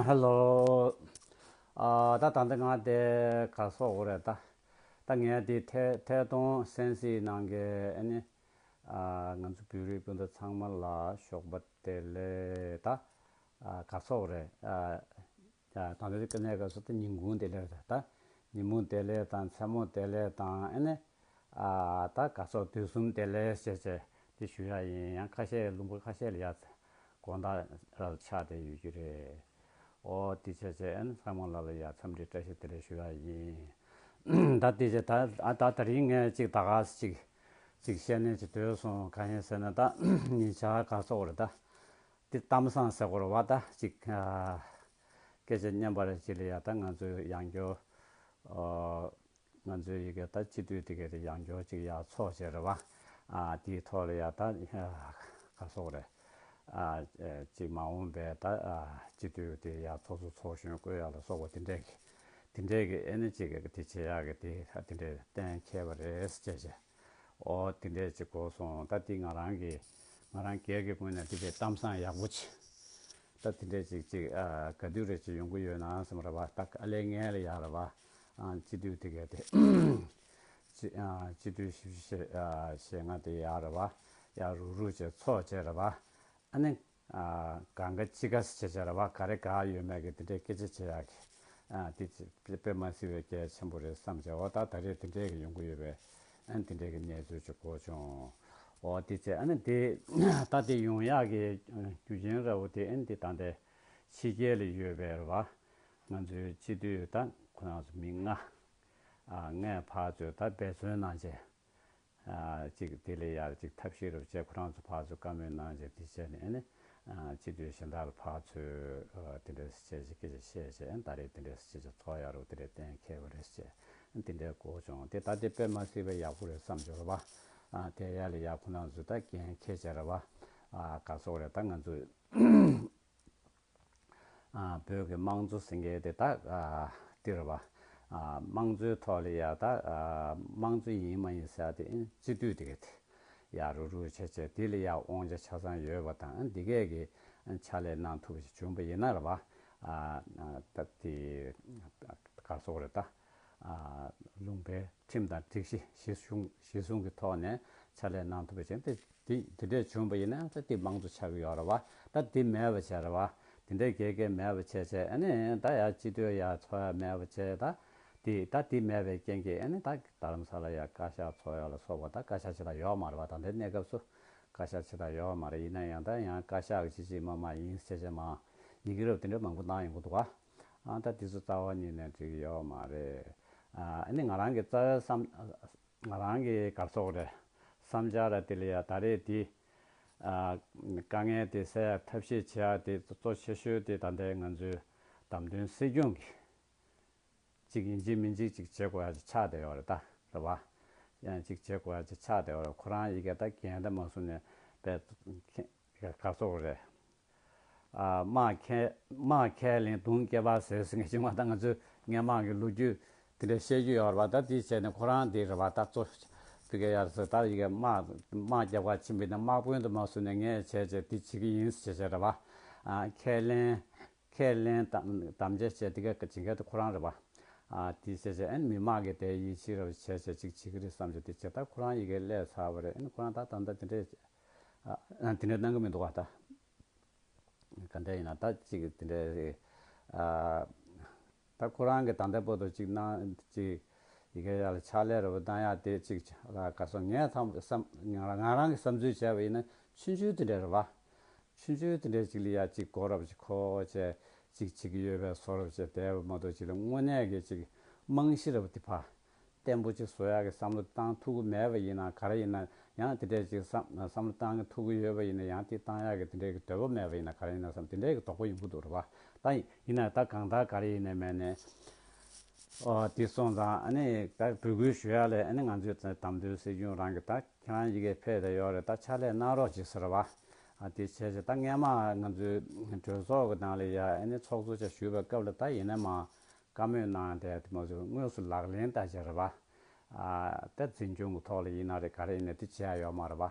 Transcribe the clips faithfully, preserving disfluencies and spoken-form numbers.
ཧེ་ལོ། ཨ་ད་ད་ལྟ་ང་དེ་ག་སོག་རེད་ད། ད་ངས་དེ་ཐད་ཐད་གཏོང་གསན་གཟིགས་གནང་མཁན་ཨ་ནི་ཨ་ང་ཚོ་བོད་རིགས་སྤུན་ཟླ་ཚང་མ་ལ་ཞོགས་པ་བདེ་ལེགས་ད། ཨ་ག་སོག་རེད། ཨ་ད་ལྟ་གནས་སྐབས་སུ་ད་ཉིན་གུང་བདེ་ལེགས་རེད་ད། ཉིན་མོ་བདེ་ལེགས་དང་མཚན་མོ་བདེ་ལེགས་དང་ཨ་ནི། ཨ་ད་ག་སོག་དུས་གསུམ་བདེ་ལེགས་ཞེས་བྱས་དེ་ཞུ་ཡ་ཡིན། ཡང་ཁ་ཤས་ལུང་པ་ཁ་ཤས་ལ་ཡ་དགོང་དག་ར་ཆགས་བསྡད་ཡོད་ཀྱི་རེད། ཨོ་དེ་བྱས་བྱས་ཨ་ནི་ཚང་མ་ལ་ལ་ཡ་འཚམས་འདྲི་བཀྲ་ཤིས་བདེ་ལེགས་ཞུ་ཡ་ཡིན། ད་དེ་བྱས་ད་ཨ་ད་ད་རིང་ངས་ཅིག་ད་ག་ཅིག་ཅིག་བཤད་ནས་ཅིག་སྡོད་སོང་། གང་ཡིན་ཟེར་ན་ད་ཉེ་ཆར་ག་སོག་རེད་ད། དེ་གཏམ་བཟང་ཟེར་དགོས་རེད་བ་ད་ཅིག་ཨ་སྐད་ཆ་སྙན་པ་རེ་ཅིག་ལ་ཡ་ད་ང་ཚོའི་ཡང་སྐྱོར། ཨོ། ང་ཚོའི་ཡི་གེ་ད་སྤྱི་འཐུས་དེ་གའི་དེ་ཡང་སྐྱོར་ཅིག་ཡར་ཚོགས་བྱས་རེད་བ། ཨ་དེའི་ཐོག་ལ་ཡ་ད་ཨ་ག་སོག་རེད། ཨ་ཅིག་མ་འོངས་པའི་ད་ཨ་སྤྱི་འཐུས་དེ་ཡར་ཚོགས་གཙོ་ཚོགས་གཞོན་བསྐོ་ཡག་ལ་སོགས་པ་དེ་འདྲས་ཀྱི་དེ་འདྲས་ཀྱི་ཨེ་ནི་ཅིག་གི་དེ་བྱེད་ཡག་གི་དེ་དེ་འདྲས་གཏན་འཁེལ་བ་རེད་ཅེས་བྱས། ཨོ་དེ་འདྲས་ཅིག་གོ་སོང་། ད་དེ་ང་རང་གི་ང་རང་སྒེར་གྱི་ངོས་ནས་དེ་འདྲའི་གཏམ་བཟང་ཡག་པོ་ཅིག་ད་དེ་འདྲས་ཅིག་ཅིག་ཨ་ག་དུས་རེ་ཅིག་ཡོང་གི་ཡོད་ན་བསམ་ར་བ། ད་ཨ་ལས་ངན་ལ་ཡག་ར་བ། ཨ་སྤྱི་འཐུས་དེ་གས་དེ་སྤྱི་ཨ་སྤྱི་འཐུས་བཞི་བཅུ་ཞེ་ཨ་ཞེ་ལྔ་དེ་ཡག་ར་བ། ཡག་རུག་རུག་བྱས་ཚོགས་བྱས་ར་བ། ཨ་ནི་ཨ་གང་ག་ཅི་ག་སེ་བྱས་བྱས་ར་བ། ག་རེ་ག་ཡོད་མེད་ཀྱི་དེ་འདྲའི་སྐད་ཆ་བྱེད་ཡག་གི་ཨ་དེ་དཔེ་མ་སྲིད་པའི་གལ་ཆེན་པོ་རེད་བསམ་བྱས། འོ་ད་ད་རེས་དེ་འདྲའི་གི་ཡོང་གི་ཡོད་པས། ཨ་ནི་དེ་འདྲའི་གི་གནས་ཚུལ་ཅིག་གོ་བྱུང་། འོ་དེ་བྱས་ཨ་ནི་དེ་ད་དེ་ཡོང་ཡག་གི་རྒྱུ་རྐྱེན་ར་བོ་དེ་ཨ་ནི་དེ་ད་ལྟའི་ཕྱི་རྒྱལ་ལ་ཡོད་པའི་ར་བ། ང་ཚོའི་སྤྱི་འཐུས་ད་ཁོ་རང་ཚོ་མི་ལྔ་ཨ་ལྔས་ཕར་ཚུར་ད་འབད་བརྩོན་གནང་བྱས། ཨ་གཅིག་དེ་ལས་ཡར་གཅིག་ཐབས་ཤེས་རུ་བྱས་ཁོ་རང་ཚོ་ཕར་ཚུར་བཀའ་མོལ་གནང་བྱས་དེ་བྱས་ནས་ཨ་ནི་ཨ་སྤྱི་འཐུས་གཞན་དག་ལ་ཕར་ཚུར་ཨ་དེ་འདྲས་བྱས་བྱས་སྐད་ཆ་བཤད་བྱས་ཨ་ད་རེས་དེ་འདྲས་བྱས་བྱས་ཚོགས་ཡག་རུ་དེ་འདྲས་གཏན་འཁེལ་བ་རེད་བྱས་ཨ་དེ་འདྲས་གོ་བྱུང་། དེ་ད་དེ་དཔེ་མ་སྲིད་པའི་ཡག་པོ་རེད་བསམ་བྱུང་ར་བ། ཨ་དེ་ཡ་ལ་ཡ་ཁོ་རང་ཚོ་ད་འགན་འཁྱེར་བྱས་ར་བ། ཨ་ག་སོག་རེད་ད་ང་ཚོས། ཨ་བོད་ཀྱི་དམངས་གཙོ་ཟེར་མཁན་དེ་ད་ཨ་འདི་རེད་བ། ཨ་དམངས་གཙོའི་ཐོག་ལ་ཡ་ད་ཨ་དམངས་གཙོ་ཡིན་མ་ཡིན་ཟེར་ཡ་དེ་སྤྱི་འཐུས་དེ་ག་དེ་ཡ་རུག་རུག་བྱས་བྱས་དེ་ལ་ཡ་དབང་ཆ་ཆ་ཚང་ཡོད་པ་དང་འདི་གས་ཀྱི་ཕྱག་ལས་གནང་ཐུབ་པ་ཞིག་བྱུང་པ་ཡིན་ན་རེད་བ། ཨ་ད་དེ་ག་སོག་རེད་ད། ཨ་ལུང་པའི་ཁྲིམས་དང་སྒྲིག་གཞི་གཞི་བཟུང་གཞི་བཟུང་གི་ཐོག་ནས་ཕྱག་ལས་གནང་ཐུབ་པ་བྱས་ཏེ་དེ་དེ་འདྲས་བྱུང་བ་ཡིན་ན་ད་དེ་དམངས་གཙོ་ཆགས་ཀྱི་ཡོད་རེད་བ། ད་དེ་མེད་པ་བྱས་རེད་བ། དེ་འདྲས་གས་གས་མེད་པ་བྱས་བྱས་ཨ་ནི་ད་ཡ་སྤྱི་འཐུས་ཡ་ཚོགས་ཡ་མེད་པ་བྱས་ད་དེ་ད་དེ་མེད་པའི་རྐྱེན་གྱིས་ཨ་ནི་ད་རྡ་རམ་ས་ལ་ཡ་བཀའ་ཤག་ཚོགས་ཡ་ལ་སོགས་པ་ད་བཀའ་ཤག་ཅིག་ད་ཡོད་མ་རེད་བ། ད་ལྟའི་གནས་སྐབས་སུ་བཀའ་ཤག་ཅིག་ད་ཡོད་མ་རེད། ཡིན་ན་ཡང་ད་ཡང་བཀའ་ཤག་གི་ཅི་ཅི་མ་མ་ཡིན་ཟེར་བྱས་མ་ཡི་གེ་རབ་དེ་འདྲ་མང་པོ་བཏང་ཡོང་གི་འདུག་བ། ཨ་ད་དེ་ཚོ་རྩ་བ་ཉིད་ནས་འགྲིག་གི་ཡོད་མ་རེད། ཨ་ནི་ང་རང་གི་རྩ་བའི་བསམ་ང་རང་གི་ག་རེ་ཟེར་དགོས་རེད། བསམ་འཆར་ར་དེ་ལ་ཡ་ད་རེས་དེ་ཨ་དཀའ་ངལ་དེ་སེལ་ཡ་ཐབས་ཤེས་བྱེད་ཡ་དེ་གཙོ་ཆེ་ཤོས་དེ་ད་ལྟའི་ང་ཚོའི་བདམས་ཐོན་སྲིད་སྐྱོང་གི་ཅིག་ཡིན་གཅིག་མིན་གཅིག་ཅིག་བྱེད་དགོས་ཡ་ཅིག་ཆགས་བསྡད་ཡོད་རེད་ད་རེད་བ། ཡང་ཅིག་བྱེད་དགོས་ཡ་ཅིག་ཆགས་བསྡད་ཡོད་རེད། ཁོ་རང་ཡི་གེ་ད་རྒན་ད་མ་སོང་ནས་པས་ག་རེ་ཟེར་དགོས་རེད། ཨ་དམག་ཁས་དམག་ཁས་ལེན་གདུང་སྐྱེ་བ་ཟེར་ཟེར་མཁན་ཅིག་མ་ད་ང་ཚོས་སྔས་མ་གི་ལོ་རྒྱུས་དེ་འདྲ་བཤད་རྒྱུ་ཡོད་རེད་བ། ད་དེ་བྱས་ནས་ཁོ་རང་དེ་རེད་བ། ད་གཙོ་བི་ག་ཡར་ཟེར་ད་ཡི་གེ་དམག་དམག་རྒྱག་པར་ཕྱིན་པ་ཡིན་ན་དམག་དཔོན་དུ་མ་བཟུང་ནས་ངས་བྱས་བྱས་དེ་བྱེད་ཀྱི་ཡིན་ཟེར་བྱས་བྱས་རེད་བ། ཨ་ཁས་ལེན་ཁས་ལེན་དམ་དམ་བཅའ་བྱས་དེ་ག་བྱེད་མཁན་དེ་ཁོ་རང་རེད་བ། ཨ་དེ་བྱས་བྱས་ཨ་ནི་མི་དམངས་ཀྱི་དེ་ཡིད་ཆེས་རེད་བྱས་བྱས་ཅིག་བྱེད་ཀྱི་རེད་བསམ་བྱས་དེ་བྱས། ད་ཁོ་རང་ཡི་གེ་སླེབས་ཚར་བ་རེད། ཨ་ནི་ཁོ་རང་ད་ད་ལྟ་དེ་འདྲས་ཨ་དེ་འདྲས་གནང་གི་མི་འདུག་བ་ད། ག་འདྲ་ཡིན་ན་ད་ཅིག་དེ་འདྲ་ཨ་ད་ཁོ་རང་གི་ད་ལྟ་བར་དུ་ཅིག་གནང་ཅིག་ཡི་གེ་ཡར་ལ་ཕྱག་ལས་རེ་བ་གནང་ཡག་དེ་ཅིག་ལ་ག་སོ་ངས་ཚང་བསམ་ང་རང་ང་རང་གི་བསམ་ཚུལ་བྱས་པ་ཡིན་ན་ཆུང་ཆུང་དེ་འདྲ་རེད་བ། ཆུང་ཆུང་དེ་འདྲ་ཅིག་ལ་ཡ་ཅིག་གོ་རབ་ཅིག་ཁོ་བྱས་ཅིག་བྱེད་ཀྱི་ཡོད་པའི་བཟོ་འདྲ་བྱས་བསྡད་པ་མ་གཏོགས་ཅིག་ལ་དངོས་གནས་ཀྱི་ཅིག་རྨང་གཞི་རབ་དེ་ཕར། བརྟན་པོ་ཅིག་བཟོ་ཡག་གི་བསམ་བློ་བཏང་ཐུབ་ཀྱི་མེད་པ་ཡིན་ན་ག་རེ་ཡིན་ན་ཡང་དེ་འདྲས་ཅིག་བསམ་བསམ་བློ་བཏང་གི་ཐུབ་ཀྱི་ཡོད་པ་ཡིན་ན་ཡང་དེ་བཏང་ཡག་གི་དེ་འདྲས་ཀྱི་འདོད་པ་མེད་པ་ཡིན་ན་ག་རེ་ཡིན་ན་བསམ་དེ་འདྲས་ཀྱི་དོགས་པ་ཡོང་གི་འདུག་རེད་བ། ད་ཡིན་ན་ད་གང་ལྟར་ག་རེ་ཡིན་ནའི་མེད་ནའི་ཨོ་དེ་སོང་ཙང་ཨ་ནི་ད་འབོད་སྐུལ་ཞུ་ཡག་ལས་ཨ་ནི་ང་ཚོའི་བདམས་ཐོན་སྲིད་སྐྱོང་རང་གི་ད་ཁྱེད་རང་ཡི་གེ་ཕེབས་བསྡད་ཡོད་རེད། ད་ཕྱག་ལས་གནང་རོགས་གྱིས་ཟེར་བ། ཨ་དེ་བྱས་བྱས་ད་སྔས་མ་ང་ཚོའི་གྲོས་ཚོགས་ཀྱི་ནང་ལ་ཡ་ཨ་ནི་ཚོགས་གཙོ་ཆ་བཞུགས་པའི་སྐབས་ལ་ད་ཡིན་ནའི་མ། བཀའ་མོལ་གནང་དེ་དེ་མ་ཟད་དངོས་སུ་ལག་ལེན་བསྟར་བྱས་རེད་བ། ཨ་ད་འཛིན་སྐྱོང་གི་ཐོག་ལ་ཡིན་ན་རེད་ག་རེ་ཡིན་ན་དེ་བྱས་ཡ་ཡོད་མ་རེད་བ།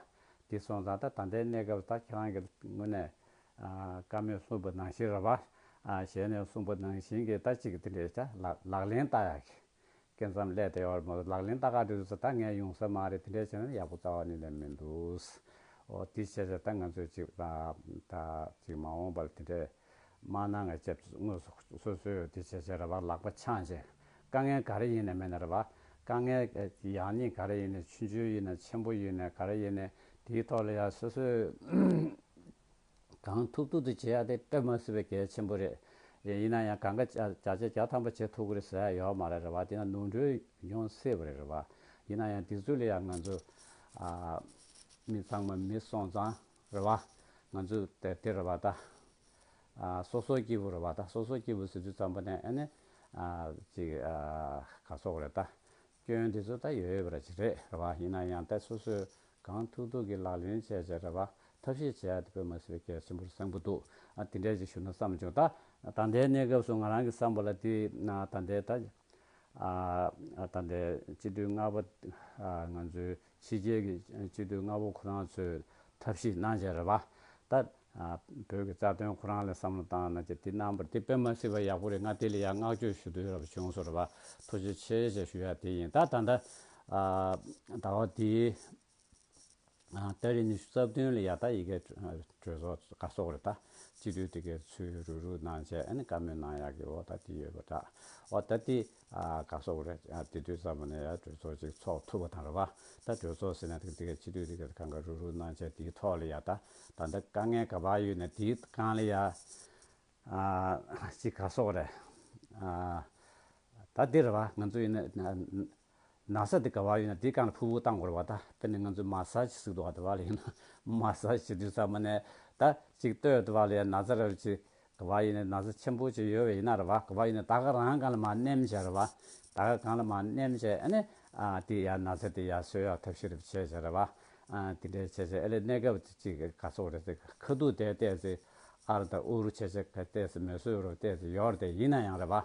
དེ་སོང་ཙང་ད་ད་ལྟའི་གནས་སྐབས་ད་ཁྱེད་རང་གི་ངོས་ནས་ཨ་བཀའ་མོལ་གསུངས་པ་ནང་བཞིན་རེད་བ། ཨ་ཞལ་ནས་གསུངས་པ་ནང་བཞིན་གྱི་ད་ཅིག་དེ་འདྲའི་ཆ་ལག་ལག་ལེན་བསྟར་ཡག་གི་སྐབས་མཚམས་སླེབས་བསྡད་ཡོད་རེད་མོད། ལག་ལེན་བསྟར་ག་དུས་སུ་ད་ངས་ཡོང་ས་མ་རེད། དེ་འདྲས་བྱས་ན་ཡག་པོ་རྩ་བ་ནས་ལེན་མི་འདུག། འོ་དེ་བྱས་བྱས་ད་ང་ཚོས་ཅིག་ད་ཅིག་མ་འོངས་པར་དེ་འདྲས་མ་གནང་ངས་ཅེས་དངོས་སུ་སོ་སོས་དེ་བྱས་བྱས་རེད་བ། ལག་པ་འཆང་བྱས་དཀའ་ངལ་ག་རེ་ཡིན་ནའི་མེད་ན་རེད་བ། དཀའ་ངལ་ཡག་ཉེས་ག་རེ་ཡིན་ནའི་ཆུང་ཆུང་ཡིན་ནའི་ཆེན་པོ་ཡིན་ནའི་ག་རེ་ཡིན་ནའི་དེའི་ཐོག་ལ་ཡང་སོ་སོས་གང་ཐུབ་ཐུབ་ཏུ་བྱེད་ཡ་དེ་དཔེ་མ་སྲིད་པའི་གལ་ཆེན་པོ་རེད། རེད། ཡིན་ན་ཡང་གང་ག་བརྒྱ་ཆ་བརྒྱ་ཐམ་པ་བྱེད་ཐུབ་ཀྱི་རེད་ཟེར་ཡ་ཡོད་མ་རེད་རེད་བ། དེ་ན་ནོར་འཁྲུལ་ཡོང་སྲིད་པ་རེད་རེད་བ། ཡིན་ན་ཡང་དེ་ཚོ་ལ་ཡང་ང་ཚོ་ཨ་མི་ཚང་མ་མི་སོང་ཙང་རེད་བ། ང་ཚོ་དེ་དེ་རེད་བ་ད། ཨ་སོ་སོ་སྐྱིད་པོ་རེད་བ་ད། སོ་སོ་སྐྱིད་པོ་ཟེར་དུས་ཙམ་པ་ནས་ཨ་ནི་ཨ་ཅིག་ཨ་ག་སོག་རེད་ད། སྐྱོན་དེ་ཚོ་ད་ཡོད་ཡོད་པ་ར་ཅིག་རེད་རེད་བ། ཡིན་ན་ཡང་ད་སོ་སོས་གང་ཐུབ་ཐུབ་ཀྱི་ལག་ལེན་བྱས་བྱས་རེད་བ། ཐབས་ཤེས་བྱས་ཏེ་དཔེ་མ་སྲིད་པའི་གལ་ཆེན་པོར་བསམ་གྱི་འདུག། ཨ་དེ་འདྲས་ཅིག་ཞུ་ན་བསམ་བྱུང་ད། ད་ལྟའི་གནས་སྐབས་སུ་ང་རང་གི་བསམ་པ་ལ་དེ་ན་ད་ལྟའི་ད་ཨ་ད་ལྟའི་སྤྱི་འཐུས་ལྔ་པ་ཨ་ང་ཚོའི་ཕྱི་རྒྱལ་གྱི་སྤྱི་འཐུས་ལྔ་པོ་ཁོ་རང་ཚོས་ཐབས་ཤེས་གནང་བྱས་རེད་བ། ད་ཨ་བོད་ཀྱི་རྩ་དོན་ཁོ་རང་ལ་བསམ་བློ་བཏང་ན་ཅིག་དེ་གནང་བར་དེ་དཔེ་མ་སྲིད་པ་ཡག་པོ་རེད། ང་དེ་ལ་ཡང་བསྔགས་བརྗོད་ཞུ་འདོད་རབ་བྱུང་སོང་རེད་བ། ཐུགས་རྗེ་ཆེ་ཞེས་ཞུ་ཡ་དེ་ཡིན། ད་ད་ལྟ་ཨ་ཟླ་བ་འདིའི་ཨ་ཏ་རིག་ཉི་ཤུ་རྩ་བདུན་ལ་ཡ་ད་ཡི་གེ་གྲོས་ཚོགས་ག་སོག་རེད་ད། སྤྱི་འཐུས་དེ་གའི་ཚུལ་རུག་རུག་གནང་བྱས་ཨ་ནི་བཀའ་མོལ་གནང་ཡག་གི་འོ་ད་དེ་ཡོད་པ་འདྲ། འོ་ད་དེ་ཨ་ག་སོག་རེད། ཨ་དེ་དུས་ཙམ་པ་ནས་ཡ་གྲོས་ཚོགས་ཅིག་ཚོགས་ཐུབ་པ་དང་རེད་བ། ད་གྲོས་ཚོགས་ཟེར་ན་དེ་དེ་གའི་སྤྱི་འཐུས་དེ་གའི་གང་ག་རུག་རུག་གནང་བྱས་དེའི་ཐོག་ལ་ཡ་ད་ད་ལྟ་དཀའ་ངལ་ག་པར་ཡོད་ན་དེའི་སྒང་ལ་ཡ་ཨ་ཅིག་ག་སོག་རེད། ཨ་ད་དེ་རེད་བ། ང་ཚོ་ཡིན་ན་ན་ཚ་དེ་ག་པར་ཡོད་ན་དེའི་སྒང་ལ་ཕུ་བོ་བཏང་དགོས་རེད་བ། ད་དཔེར་ན་ང་ཚོ་མ་སཱ་ཇི་ཟེར་འདུག་བ། དེ་བ་ལ་ཡིན་ན་མ་སཱ་ཇི་བྱེད་དུས་ཙམ་པ་ནས་ད་ཅིག་ལྟོས་དེ་བ་ལ་ཡ་ན་ཚ་རབ་ཅིག་ག་པར་ཡིན་ན་ན་ཚ་ཆེན་པོ་ཅིག་ཡོད་པ་ཡིན་ན་རེད་བ། ག་པར་ཡིན་ན་ད་ག་རང་སྒང་ལ་མར་མནན་བྱས་རེད་བ། ད་ག་སྒང་ལ་མར་མནན་བྱས་ཨ་ནི་ཨ་དེ་ཡ་ན་ཚ་དེ་ཡ་གསོ་ཡག་ཐབས་ཤེས་རེ་བྱས་བྱས་རེད་བ། ཨ་དེ་འདྲས་བྱས་བྱས་ཨ་ལས་གནས་སྐབས་ཅིག་ག་སོག་རེད་ཟེར། ཁ་ཐུག་དེ་བལྟས་ཚེ་ཨར་དང་ཨུ་རུ་བྱས་བྱས་ག་བལྟས་ཚེ་མེ་གསོད་རུ་བལྟས་ཚེ་ཡོད་རེད་དེ། ཡིན་ན་ཡང་རེད་བ།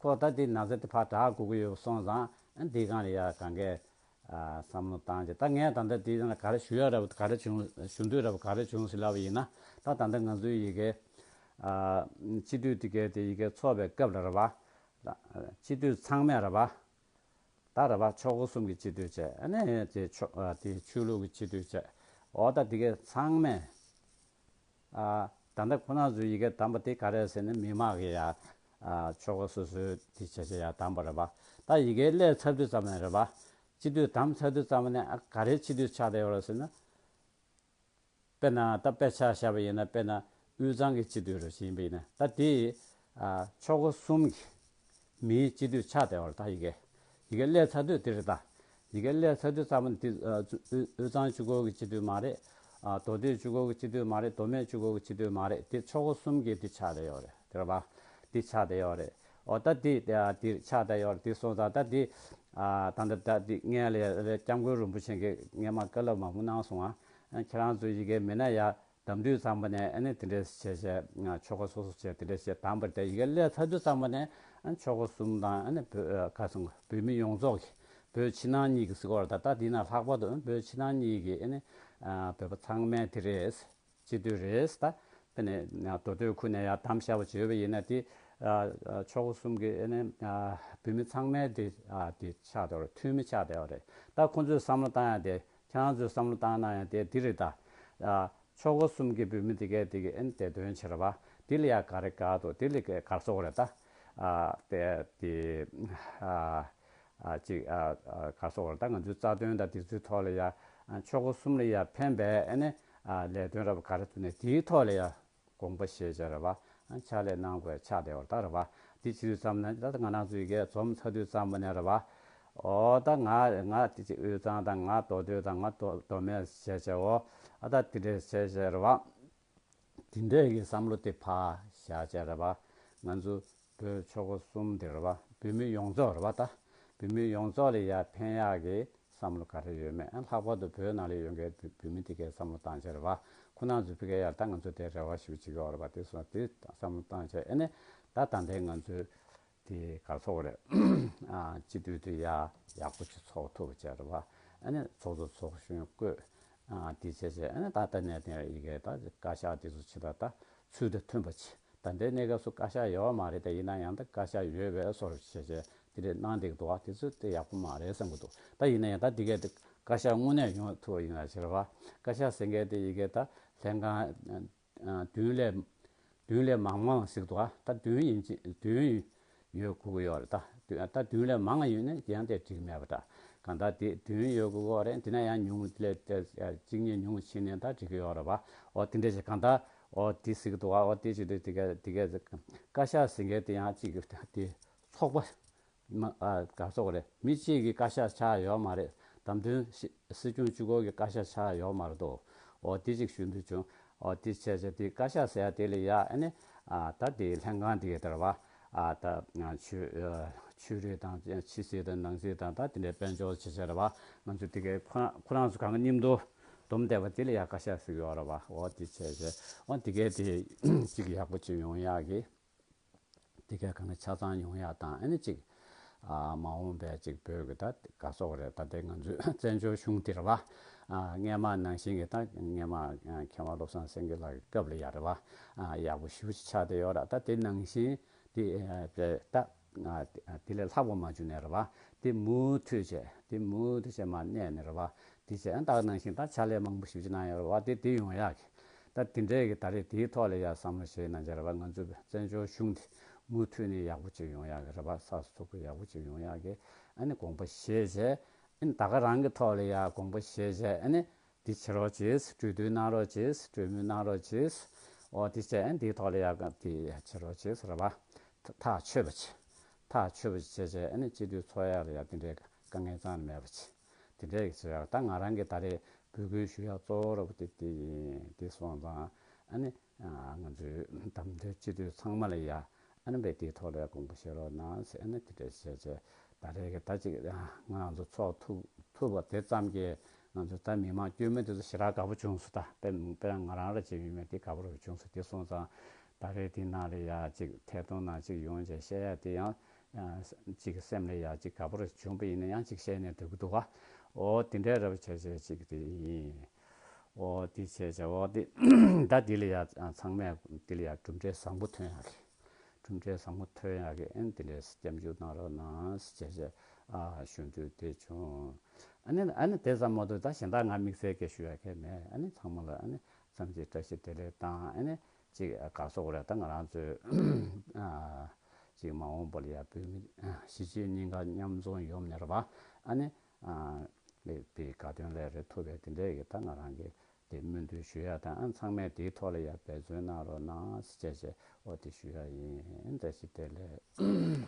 ཁོ་ད་དེ་ན་ཚ་དེ་ཕར་དྲག་དགོས་ཀྱི་ཡོད་སོང་ཙང་ཨ་འདི་སྒང་ལ་ཡ་གང་གས་ཨ་བསམ་བློ་བཏང་བྱས། ད་ངས་ད་ལྟ་དེའི་ནང་ལ་ག་རེ་ཞུ་ཡ་རབ་ག་རེ་བྱུང་ཞུ་འདོད་རབ་ག་རེ་བྱུང་ཟེར་ལབ་པ་ཡིན་ན། ད་ད་ལྟ་ང་ཚོའི་ཡི་གེ་ཨ་སྤྱི་འཐུས་དེ་གའི་དེ་ཡི་གེ་ཚོགས་པའི་སྐབས་ལ་རེད་བ། སྤྱི་འཐུས་ཚང་མས་རེད་བ། ད་རེད་བ། ཆོལ་ཁ་གསུམ་གྱི་སྤྱི་འཐུས་བྱས་ཨ་ནི་དེ་ཆོ་ཨ་དེ་ཆོས་ལུགས་ཀྱི་སྤྱི་འཐུས་བྱས། འོ་ད་དེ་གའི་ཚང་མས་ཨ་ད་ལྟ་ཁོ་རང་ཚོའི་ཡི་གེ་བདམས་པ་དེ་ག་རེ་ཟེར་ན་མི་མང་གི་ཡ་ཨ་ཆོལ་ཁ་སོ་སོའི་དེ་བྱས་བྱས་ཡ་བདམས་པ་རེད་བ། ད་ཡི་གེ་སླེབས་ཚར་དུས་ཙམ་ནས་རེད་བ། སྤྱི་འཐུས་བདམས་ཚར་དུས་ཙམ་ནས་ཨ་ག་རེའི་སྤྱི་འཐུས་ཆགས་བསྡད་ཡོད་རེད་ཟེར་ན། དཔེར་ན་ད་དཔེ་ཆ་བཞག་པ་ཡིན་ན། དཔེར་ན་དབུས་གཙང་གི་སྤྱི་འཐུས་རུ་ཞིག་ཡིན་པ་ཡིན་ན། ད་དེ་ཨ་ཆོལ་ཁ་གསུམ་གྱི་མིའི་སྤྱི་འཐུས་ཆགས་བསྡད་པ་རེད། ད་ཡི་གེ་ཡི་གེ་སླེབས་ཚར་དུས་དེ་རེད། ད་ཡི་གེ་སླེབས་ཚར་དུས་ཙམ་པ་ནས་དེ་ཨ་དབུས་གཙང་གཅིག་པོ་གི་སྤྱི་འཐུས་མ་རེད། ཨ་མདོ་སྟོད་གཅིག་པོ་གི་སྤྱི་འཐུས་མ་རེད། མདོ་སྨད་གཅིག་པོ་གི་སྤྱི་འཐུས་མ་རེད། དེ་ཆོལ་ཁ་གསུམ་གྱི་དེ་ཆགས་བསྡད་ཡོད་རེད། དེ་རེད་པ། དེ་ཆགས་བསྡད་ཡོད་རེད། འོ་ད་དེ་དེ་ཆགས་བསྡད་ཡོད་རེད། དེ་སོང་ཙང་ད་དེ་ཨ་ད་ད་ད་དེ་སྔོན་ལ་ཡ་སྐྱབས་མགོན་རིན་པོ་ཆེ་གིས་སྔོན་མ་བཀའ་སློབ་མང་པོ་གནང་སོང་ང་། ཁྱེད་རང་ཚོ་ཡི་གེ་མེད་ན་ཡ་བདམས་དུས་ཙམ་པ་ནས་ཨ་ནི་དེ་འདྲས་བྱས་བྱས་ཆོལ་ཁ་སོ་སོ་བྱས་དེ་འདྲས་བྱས་བདམས་པ་རེད་དེ། ཡི་གེ་སླེབས་ཚར་དུས་ཙམ་པ་ནས་ཨ་ནི་ཆོལ་ཁ་གསུམ་དང་ཨ་ནི་བོད་ཁ་སང་བོད་མི་ཡོངས་རྫོགས་ཀྱི་བོད་ཕྱི་ནང་གཉིས་ཀྱི་ཟེར་གྱི་ཡོད་རེད། ད་ད་དེ་ན་ལྷག་པར་དུ་བོད་ཕྱི་ནང་གཉིས་ཀྱི་ཨ་ནི་བོད་པ་ཚང་མས་དེ་རེད། སྤྱི་འཐུས་རེད། ད་དཔེར་ན་མདོ་སྟོད་ཁུལ་ནས་ཡར་བདམས་བཞག་པ་བྱས་པ་ཡིན་ན་དེ་ཨ་ཨ་ཆོལ་ཁ་གསུམ་གྱི་ཨ་ནི་ཨ་བོད་མི་ཚང་མས་དེ་ཨ་དེ་ཆགས་བསྡད་ཡོད་རེད། འཐུས་མི་ཆགས་བསྡད་ཡོད་རེད། ད་ཁོང་ཚོས་བསམ་བློ་བཏང་ཡ་དེ། ཁྱེད་རང་ཚོས་བསམ་བློ་བཏང་ན་ཡང་དེ་འདི་རེད། ད་ཨ་ཆོལ་ཁ་གསུམ་གྱི་བོད་མི་དེ་གས་དེ་གི་ཨ་ནི་བདེ་དོན་ཕྱིར་བ་དེ་ལ་ཡ་ག་རེ་དགའ་འདུག་དེ་ལ་ག་ག་རེ་ཟེར་དགོས་རེད། ད་ཨ་དེ་དེ་ཨ་ཨ་ཅིག་ཨ་ཨ་ག་རེ་ཟེར་དགོས་རེད། ད་ང་ཚོའི་རྩ་དོན་དང་དེ་ཚོའི་ཐོག་ལ་ཡ་ཨ་ཆོལ་ཁ་གསུམ་ལ་ཡ་ཕན་པའི་ཨ་ནི་ཨ་ལས་དོན་རབ་ག་རེ་ཐུག་ནས་དེའི་ཐོག་ལ་ཡ་དགོངས་པ་བཞེས་བྱས་རེད་བ། ཨ་ཕྱག་ལས་གནང་དགོས་ཆགས་བསྡད་པ་རེད། ད་རེད་བ། དེ་བྱེད་དུས་ཙམ་ནས་ད་ང་རང་ཚོའི་གས་འཛོམས་ཚར་དུས་ཙམ་པ་ནས་རེད་བ། འོ་ད་ང་ང་དེ་ཅིག་དབུས་གཙང་དང་། ང་མདོ་སྟོད་དང་། ང་མདོ་མདོ་སྨད་བྱས་བྱས། འོ་ཨ་ད་དེ་འདྲས་བྱས་བྱས་རེད་བ། དེ་འདྲས་ཀྱི་བསམ་བློ་དེ་ཕར་བཞག་བྱས་རེད་བ། ང་ཚོ་བོད་ཆོལ་ཁ་གསུམ་དེ་རེད་བ། བོད་མི་ཡོངས་རྫོགས་རེད་བ། ད་བོད་མི་ཡོངས་རྫོགས་ལ་ཡ་ཕན་ཡག་གི་བསམ་བློ་ག་རེ་ཡོད་མེད། ཨ་ལྷག་པར་དུ་བོད་ནང་ལ་ཡོད་མཁན་བོད་བོད་མི་དེ་གས་བསམ་བློ་བཏང་བྱས་རེད་བ། ཁོ་རང་ཚོ་ཕ་གིར་ཡར་ད་ང་ཚོ་དེ་རེ་བ་ཞུ་བྱེད་ཀྱི་ཡོད་རེད་བ། དེ་སོང་དེ་བསམ་བློ་བཏང་བྱས་ཨ་ནི་ད་ད་ལྟའི་ང་ཚོའི་དེ་ག་རེ་ཟེར་དགོས་རེད། ཨ་སྤྱི་འཐུས་དེ་ཡ་ཡག་པོ་ཅིག་ཚོགས་ཐུབ་པ་བྱས་རེད་བ། ཨ་ནི་ཚོགས་གཙོ་ཚོགས་གཞོན་བསྐོས། ཨ་དེ་བྱས་བྱས་ཨ་ནི་ད་ལྟ་ནས་དེ་ཡི་གེ་ད་བཀའ་ཤག་དེ་ཚོ་ཇི་ལྟར་ད་ཚུལ་དང་མཐུན་པ་ཅིག་ད་ལྟའི་གནས་སྐབས་སུ་བཀའ་ཤག་ཡོད་མ་རེད། ད་ཡིན་ན་ཡང་ད་བཀའ་ཤག་ཡོད་པའི་བཟོ་འདྲ་བྱས་བྱས་དེ་འདྲས་གནང་བསྡད་ཀྱི་འདུག་བ། དེ་ཚོ་དེ་ཡག་པོ་མ་རེད་བསམ་གྱི་འདུག་ད་ཡིན་ན་ཡང་ད་འདི་གས་དེ་བཀའ་ཤག་དངོས་གནས་ཡོང་ཐུབ་པ་ཡིན་ན་ཟེར་བ། བཀའ་ཤག་ཟེར་མཁན་དེ་ཡི་གེ་ད་ལྷན་ཁང་བདུན་ལས་བདུན་ལས་མང་མང་ཟེར་གྱི་འདུག་བ། ད་བདུན་ཡིན་གཅིག་བདུན་ཡོད་དགོས་ཀྱི་ཡོད་རེད། ད་བདུན་ད་བདུན་ལས་མང་ཡོད་ན་ཡང་དེ་འགྲིག་མེད་པ་འདྲ། གང་ལྟར་དེ་བདུན་ཡོད་དགོས་ཀྱི་ཡོད་རེད། དེ་ན་ཡང་ཉུང་ལས་གཅིག་གཉིས་ཉུང་ཕྱིན་ནས་ད་འགྲིག་གི་ཡོད་རེད་བ། འོ་དེ་འདྲ་ཞིག་གང་ལྟར་འོ་དེ་ཟེར་གྱི་འདུག་བ། འོ་དེ་བྱེད་དུས་དེ་ག་དེ་ག་བཀའ་ཤག་ཟེར་མཁན་དེ་ཡང་གཅིག་གི་དེ་ཚོགས་པ་མ་ཨ་ག་ཚོགས་རེད། མི་གཅིག་གི་བཀའ་ཤག་ཆགས་ཡོད་མ་རེད། བདམས་ཐོན་སྲིད་སྲིད་སྐྱོང་གཅིག་པོ་གི་བཀའ་ཤག་ཆགས་ཡོད་མ་རེད་དོ། འོ་དེ་གཅིག་ཞུ་འདོད་བྱུང་། འོ་དེ་བྱས་བྱས་དེ་བཀའ་ཤག་ཟེར་ཡ་དེ་ལ་ཡ་ཨ་ནི་ཨ་ད་དེ་ལྷན་ཁང་དེ་ག་དེ་རེད་བ། ཨ་ད་ཆོས་ཆོས་རིག་དང་ཕྱི་སྲིད་དང་ནང་སྲིད་དང་ད་དེ་འདྲའི་དཔལ་འབྱོར་བྱེད་བྱ་རེད་བ། ང་ཚོ་དེ་གའི་ཁོ་རང་ཁོ་རང་ཚོ་གང་ག་མཉམ་དུ་བསྡོམས་བསྡད་པ་དེ་ལ་ཡ་བཀའ་ཤག་ཟེར་གྱི་ཡོད་རེད་བ། འོ་དེ་བྱས་བྱས་འོ་དེ་གའི་དེ་གཅིག་ཡག་པོ་བྱེད་ཡོང་ཡག་གི། དེ་གའི་གང་ག་ཆ་ཚང་ཡོང་ཡག་དང་ཨ་ནི་གཅིག་ཨ་མ་འོངས་པའི་གཅིག་བོད་ཀྱི་ད་ག་སོག་རེད། ད་དེ་ང་ཚོའི་བཙན་བྱོལ་གཞུང་དེ་རེད་བ། ཨ་སྔས་མ་ནང་བཞིན་གྱི་ད་སྔས་མ་ཨ་མཁས་དབང་བློ་བཟང་སེང་གེ་ལགས་ཀྱི་སྐབས་ལ་ཡ་རེད་བ། ཨ་ཡག་པོ་ཞེ་པོ་ཅིག་ཆགས་བསྡད་ཡོད་རེད། ད་དེ་ནང་བཞིན་དེ་ཨ་ད་ཨ་དེ་ལས་ལྷག་པ་མ་བྱུང་ནས་རེད་བ། དེ་མུ་མཐུད་བྱས་དེ་མུ་མཐུད་བྱས་མར་གནས་ནས་རེད་བ། དེ་བྱས་ཨ་ད་ག་ནང་བཞིན་ད་ཕྱག་ལས་མང་པོ་ཞེ་པོ་ཅིག་གནང་ཡོད་རེད་བ། དེ་དེ་ཡོང་ཡག་གི། ད་དེ་འདྲའི་གི་ད་རེས་དེའི་ཐོག་ལ་ཡ་བསམ་བློ་བྱས་ན་བྱས་རེད་བ། ང་ཚོའི་བཙན་བྱོལ་གཞུང་དེ་མུ་མཐུད་ནས་ཡག་པོ་ཅིག་ཡོང་ཡག་གི་རེད་བ། སྲ་སྲུང་པོ་ཡག་པོ་ཅིག་ཡོང་ཡག་གི་ཨ་ནི་དགོངས་པ་བཞེས་བྱས། ཨ་ནི་ད་ག་རང་གི་ཐོག་ལ་ཡ་དགོངས་པ་བཞེས་བྱས། ཨ་ནི་དེ་བྱེད་རོགས་བྱེད། གྲོས་བསྡུར་གནང་རོགས་བྱེད། གྲོས་མོལ་གནང་རོགས་བྱེད། འོ་དེ་བྱས་ཨ་ནི་དེའི་ཐོག་ལ་ཡ་དེ་བྱེད་རོགས་བྱེད་ཟེར་བ། ཐག་ཆོད་པ་བྱེད། ཐག་ཆོད་པ་བྱེད་བྱས་ཨ་ནི་སྤྱི་འཐུས་ཚོགས་ཡག་ལ་ཡ་དེ་འདྲའི་དཀའ་ངལ་རྩ་ནས་མེད་པ་བྱེད། དེ་འདྲའི་གི་བྱེད་ཡག་ད་ང་རང་གི་ད་རེས་འབོད་སྐུལ་ཞུ་ཡག་གཙོ་བོ་ར་བ་དེ་དེ་ཡིན། དེ་སོང་ཙང་ཨ་ནི་ང་ཚོའི་བདམས་ཐོན་སྤྱི་འཐུས་ཚང་མ་ལ་ཡ་ཨ་ནི་བས་དེའི་ཐོག་ལ་ཡ་དགོངས་པ་བཞེས་རོགས་གནང་ཟེར། ཨ་ནི་དེ་འདྲ་བྱས་བྱས་ད་རེས་ཀྱི་ད་ཅིག་ང་རང་ཚོ་ཚོགས་ཐུབ་ཐུབ་པ་དེ་ཙམ་གྱིས་ང་ཚོ་ད་མི་མང་དཀྱུས་མ་དེ་ཚོ་ཞེ་དྲག་དགའ་པོ་བྱུང་སོང་། ད་དཔེ་དཔེར་ན་ང་རང་ར་བྱེད་མི་མེད་དེ་དགའ་པོ་ར་བྱུང་སོང་། དེ་སོང་ཙང་ད་རེས་དེ་ནང་ལ་ཡ་ཅིག་ཐད་གཏོང་ནང་ཅིག་ཡོང་བྱས་བཤད་ཡ་དེ་ཡང་ཅིག་སེམས་ལ་ཡ་ཅིག་དགའ་པོ་ར་བྱུང་པ་ཡིན་ན་ཡང་ཅིག་བཤད་ནས་འགྲོ་གི་འདུག་ག་འོ་དེ་འདྲའི་ར་བ་བྱས་བྱས་ཅིག་དེ་ཡིན། འོ་དེ་བྱས་བྱས་འོ་དེ་ད་དེ་ལ་ཡ་ཚང་མས་དེ་ལ་ཡ་གྲུབ་འབྲས་བཟང་པོ་ཐོན་ཡག་གི། གྲུབ་འབྲས་བཟང་པོ་ཐོན་ཡག་གི་ཨ་ནི་དེ་འདྲའི་སྐྱབས་འཇུག་གནང་རོགས་གནང་ཟེར་བྱས་བྱས་ཨ་ཞུ་འདོད་དེ་བྱུང་། ཨ་ནི་ཨ་ནི་དེ་ཙམ་མ་གཏོགས་ད་གཞན་དག་ང་དམིགས་བསལ་གྱི་ཞུ་ཡག་གི་མེད། ཨ་ནི་ཚང་མ་ལ་ཨ་ནི་མཚམས་གཅིག་བཀྲ་ཤིས་བདེ་ལེགས་དང་ཨ་ནི་ཅིག་ག་སོག་རེད། ད་ང་རང་ཚོའི་ཨ་ཅིག་མ་འོངས་པ་ལ་ཡ་བོད་མི་གཞིས་བྱེས་གཉིས་ཀ་མཉམ་འཛོམས་ཡོང་ནས་རེད་པ། ཨ་ནི་ཨ་དེ་དགའ་སྟོན་ལས་རེ་ཐུབ་པའི་དེ་འདྲའི་གི་ད་ང་རང་གི་དེ་སྨོན་འདུན་ཞུ་ཡ་དང་། ཨ་ཚང་མས་དེའི་ཐོག་ལ་ཡ་འབད་བརྩོན་གནང་རོགས་གནང་ཟེར་བྱས་བྱས་འོ་དེ་ཞུ་ཡ་ཡིན། བཀྲ་ཤིས་བདེ་ལེགས།